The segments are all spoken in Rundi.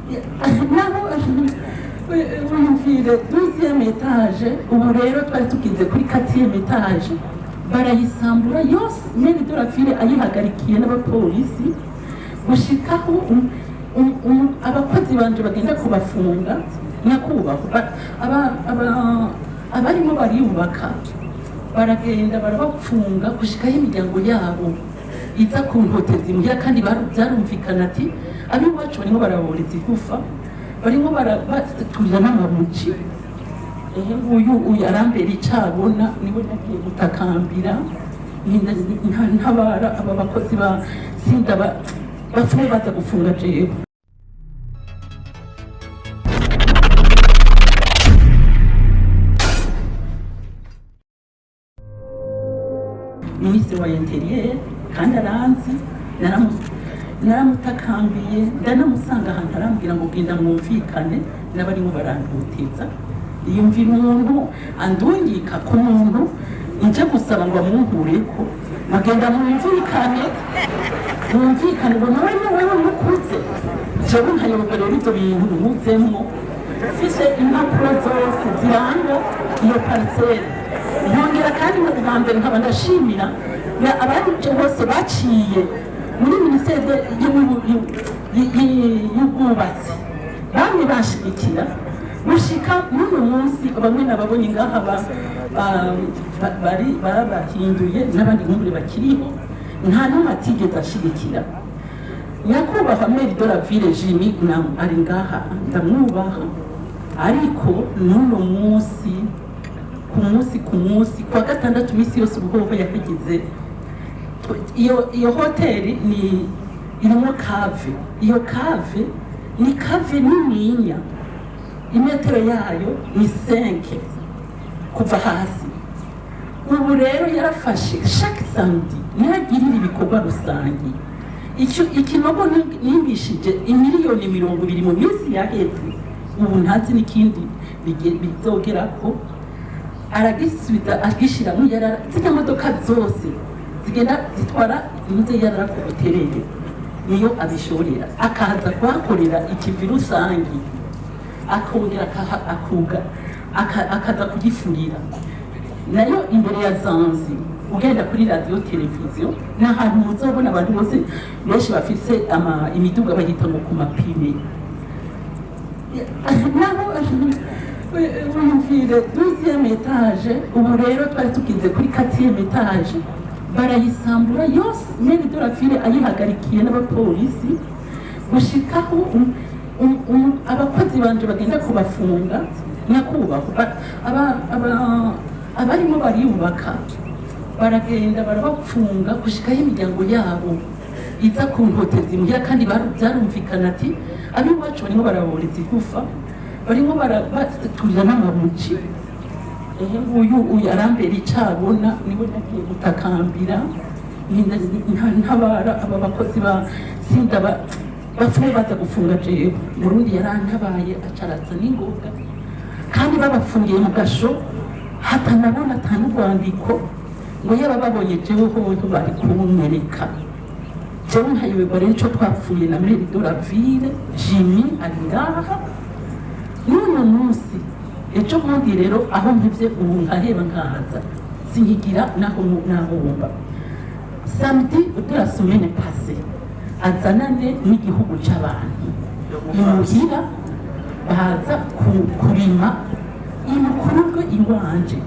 Naho wiyumvire deuxième étage. Ubu rero twari tugeze kuri quatrième étage, barayisambura yose. Maire de la ville ayihagarikiye n'abapolisi, gushikaho abakozi banje bagenda kubafunga. Nyakubahwa, abarimo bariyubaka baragenda barabapfunga, gushikaho imiryango yabo iza kuntoteza imuhira. Kandi byarumvikana ati ab'iwacu barimo baraboreza igufa, barimo baturira n'amabuji. Ehe, nguyu uyu arambera icabona, niwe nagiye gutakambira ntabara aba bakozi ba sinda bapfuye baza gufunga jewe. Minisitiri wa Intérieur kandi aranzi, naramutakambiye, ndanamusanga ahantu, arambwira ngo genda mwumvikane n'abarimo barantoteza. Yumvira umuntu andungika ku muntu nje gusaba ngo amunkureko, mugenda mwumvikane, mwumvikane, ngo nawe ni wewe mukuze, jewe nkayoberwa. Rero ibyo bintu nkuzemwo, mfise impapuro zose ziranga iyo parcelle. Nkongera kandi mu bwa mbere nkaba ndashimira abandi bose baciye muri minisiteri y'ubwubatsi, bamwe bashigikira gushika n'uyu munsi. Bamwe nababonye ngaha bari babahinduye, n'abandi nkumbure bakiriho, nta n'umwe atigeze ashigikira. Nyakubahwa maire de la ville Jimmy ari ngaha, ndamwubaha, ariko n'uno munsi, ku munsi ku munsi kuwa gatandatu, iminsi yose ubuhoho yahagize. Iyo hoteli ni irimo cave. Iyo cave ni cave nininya, imetero yayo ni 5 kuva hasi. Ubu rero yarafashe chaque samedi nihagirira ibikorwa rusange. Icyo ikinogo nimbishije imiliyoni 20 mu minsi yaheze, ubu ntazi n'ikindi bizogerako. Aragisubiza agishyiramo yarara. Zirya modoka zose zigenda zitwara imuze yarara ku buterere, niyo abishorera, akaza kuhakorera ikivi rusange, akongera akuga akaza kugifurira nayo imbere ya Zanzi. Ugenda kuri radiyo televiziyo, ni ahantu muzobona abantu bose benshi bafise imiduga bahita ngo ku mapine. Naho wiyumvire deuxième étage. Ubu rero twari tugeze kuri quatrième étage, barayisambura yose. Maire de la ville ayihagarikiye n'abapolisi, gushikaho abakozi banje bagenda kubafunga. Nyakubahwa, abarimo bariyubaka baragenda barabapfunga, gushikaho imiryango yabo iza kuntoteza imuhira. Kandi byarumvikana ati ab'iwacu barimo baraboreza igufa, barimo baturira n'amabuji. Ehe, nguyu uyu arambera icabona, niwe nagiye gutakambira ntabara aba bakozi ba sinda bapfuye baza gufunga jewe. Murundi yarantabaye, acaratsa n'ingoga, kandi babafungiye mu gasho hatanabona atanurwandiko ngo yaba babonye jewe hoho bari kunyereka. Jewe nkayoberwa rero ico twapfuye na maire de la ville Jimmy ari ngaha n'uno munsi. Ejo bundi rero aho mpivye ubu nkaheba nkaza sinkigira naho wumva. Samedi de la semaine passée azanane n'igihugu c'abantu imuhira, baza kurima imukururwe iwanje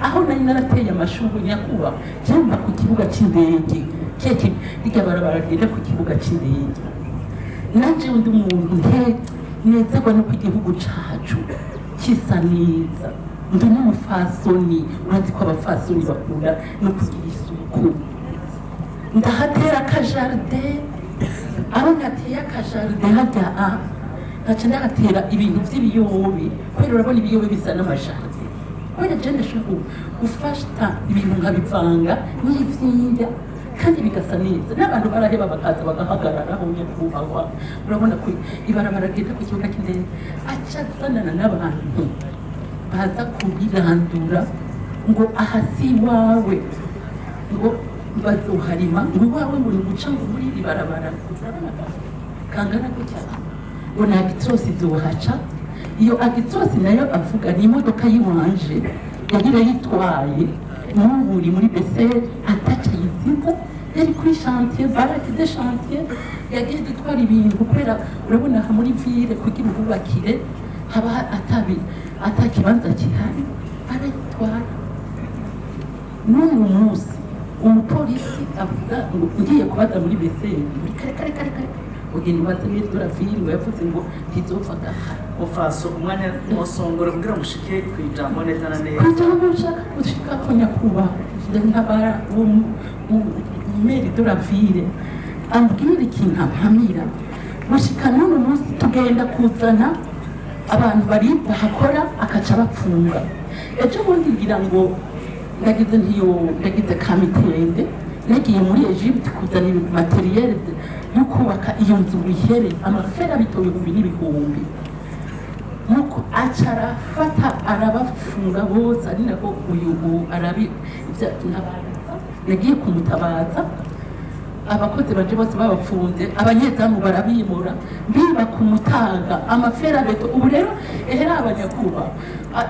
aho nari narateye amashurwe. Nyakubahwa, cyumva ku kibuga c'indege keke rirya barabara rigenda ku kibuga c'indege, nanje undi muntu nte nezerwa nuko igihugu cacu kisa neza. Ndi n'umufasoni, urazi ko abafasoni bakunda no kugira isuku. Ndahatera akajardin. Aho nateye akajardin hajya a nkaca ndahatera ibintu vy'ibiyobe, kubera urabona ibiyobe bisa n'amajardin. Kubera je ndashobora gufata ibintu nkabivanga n'ivyindya kandi bigasa neza, n'abantu baraheba bakaza bagahagararaho. Nyakubahwa, urabona ko ibarabara rigenda ku kibuga cy'indege, aca azanana n'abantu baza kubirandura ngo aha si iwawe, ngo bazoharima, ngo iwawe ngo ni guca ngo muri iri barabara. Urabona kangana gutya. Ngo ni Actros izohaca. Iyo Actros nayo avuga ni imodoka y'iwanje yagira yitwaye, n'ubu uri muri BCR ataca yiziza. Yari kuri chantier, baraque de chantier, yagiye gutwara ibintu, kubera urabona aha muri ville kugira uhubakire haba atabi atakibanza gihari, arayitwara. N'uyu munsi umupolisi avuga ngo ngiye kubaza muri BCR, muri kare kare kare kare, ugenda ubaze muri de la ville, ngo yavuze ngo ntizopfa gaha. Mufaso, umwanya musongore kugira ngo ushike ku ijambo neza na neza. Kugira nshaka gushika ko, nyakubahwa, ntabara uwo maire de la ville ambwira ikintu ampamira. Gushika n'uno munsi tugenda kuzana abantu bari bahakora, akaca bapfunga. Ejo bundi ngira ngo ndagize ntiyo ndagize kamitende, nagiye muri Egypte kuzana matériel yo kubaka iyo nzu bihere, ama fer à béton ibihumbi n'ibihumbi. Nuko aca arafata arabafunga bose, ari nako uyu arabi ntabaza. Nagiye kumutabaza, abakozi baje bose babafunze, abanyezamu barabimura, biba ku mutaga ama fer à béton. Ubu rero ehera abanyakuba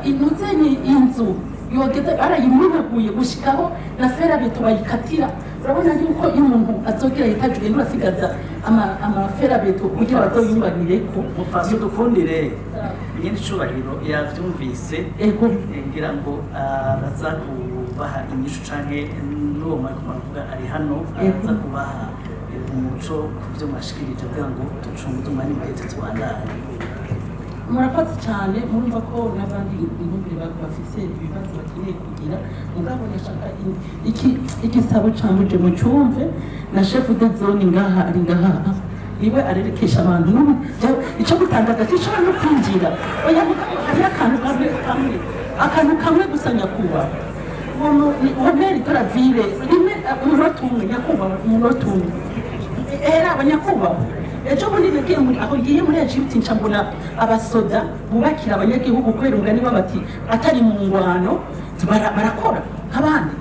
intuzenye inzu yogeze barayimenaguye gushikaho na fer à béton bayikatira. Urabona yuko iyo umuntu azogira yitaje, ugenda urasigaza ama fer à béton kugira bazoyunganireko. Mufaso, dukundire, nyine icubahiro yavyumvise. Ego. Ngira ngo araza kubaha inyishu canke n'uwo mwariko muravuga ari hano, araza kubaha umuco ku vyo mwashikirije kugira ngo ducunguze umwanya muheze tubandanye. Murakoze cyane. Murumva ko n'abandi intumbire bafise ibibazo bakeneye kugira, mugabo ndashaka iki igisabo cambuje mu cyumve na chef de zone ngaha ari ngaha, niwe arerekesha abantu. N'ubu icyo gutangaza, sinshobora no kwinjira. Oya, mugabo hariho akantu kamwe kamwe, akantu kamwe gusa, nyakubahwa. Uwo maire de la ville, rimwe, umunota umwe, nyakubahwa, umunota umwe. Era abanyakubahwa, ejo bundi nagiye muri aho ngiye muri Egypte, nca mbona abasoda bubakira abanyagihugu, kubera umugani bati atari mu ngwano barakora nk'abandi,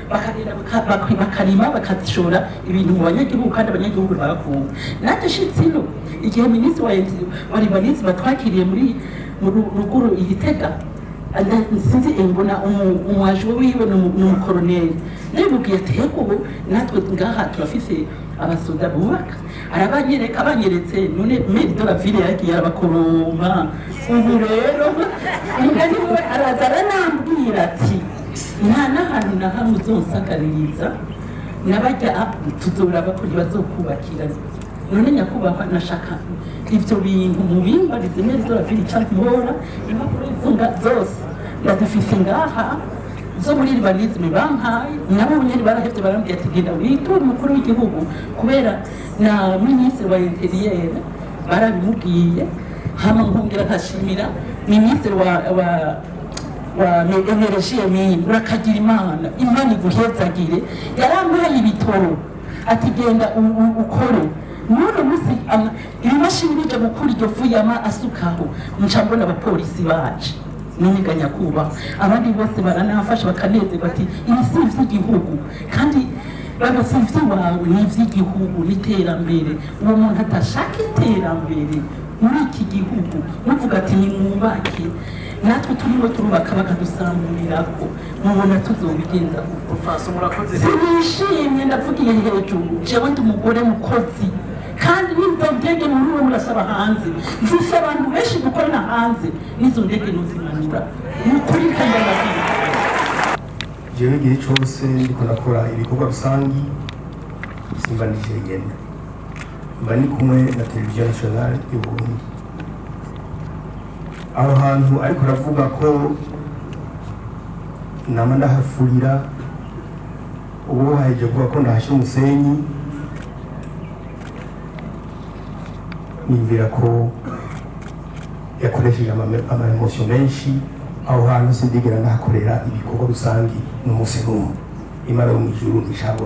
bakagenda bakarima, bakashora ibintu mu banyagihugu, kandi abanyagihugu barakunda. Nanjye nshitse ino, igihe minisitiri wa urbanisme batwakiriye muri mu ruguru i Gitega, sinzi, mbona umuwaje wiwe ni umukoroneri. Nabimubwiye ati: "Yego, ubu natwe ngaha turafise abasoda bubaka." Arabanyereka, abanyeretse. None maire de la ville yagiye arabakoroma. Ubu rero umugani we araza aranambwira ati: "Nta n'ahantu na hamwe uzonsagaririza, nabajya tuzoraba ko ntibazokubakira." None nyakubahwa, nashaka ivyo bintu mubimbarize maire de la ville mpora impapuro zose ndazifise ngaha zo muri urbanisme bampaye. Nabo nyene barahevye, barambwira ati: "Genda witure umukuru w'igihugu," kubera na minisitiri wa intérieur barabimubwiye. Hama nkongera nkashimira minisitiri wa énergie, mines. Urakagira Imana, Imana iguhezagire. Yarampaye ibitoro ati: "Genda ukore." N'uno munsi ibimashini bija gukura iryo fu yama asukaho, nca mbona abapolisi baje. None nyakubahwa, abandi bose baranafasha, bakanezerwa ati: "Ibi si ivy'igihugu." Kandi baba si ivy'iwawe, ni ivy'igihugu n'iterambere. Uwo muntu adashaka iterambere muri iki gihugu, muvuga ati: "Nimwubake," natwe turimo turubaka, bakadusamburirako, mubona tuzobigenza gute? Mufaso, murakoze. Sinishimye, ndavugiye hejuru. Jewe ndi umugore mukozi, kandi n'izo ndege muriwe murasaba hanze, mfise abantu benshi dukorana hanze, n'izo ndege nuzimanura, ni ukuri kandi ndababwira. Jewe igihe cyose ndiko ndakora ibikorwa rusangi simba ndi jenyene, mba ndi kumwe na Televiziyo Nationale y'u Burundi. Aho hantu ariko aravuga ko nama ndahafurira, ubu haheje kuvuga ko ndahashyira umusenyi, niyumvira ko yakoresheje ama émotions menshi. Aho hantu sindigera ndahakorera ibikorwa rusangi n'umunsi n'umwe. Imana yo mu ijuru nticabona.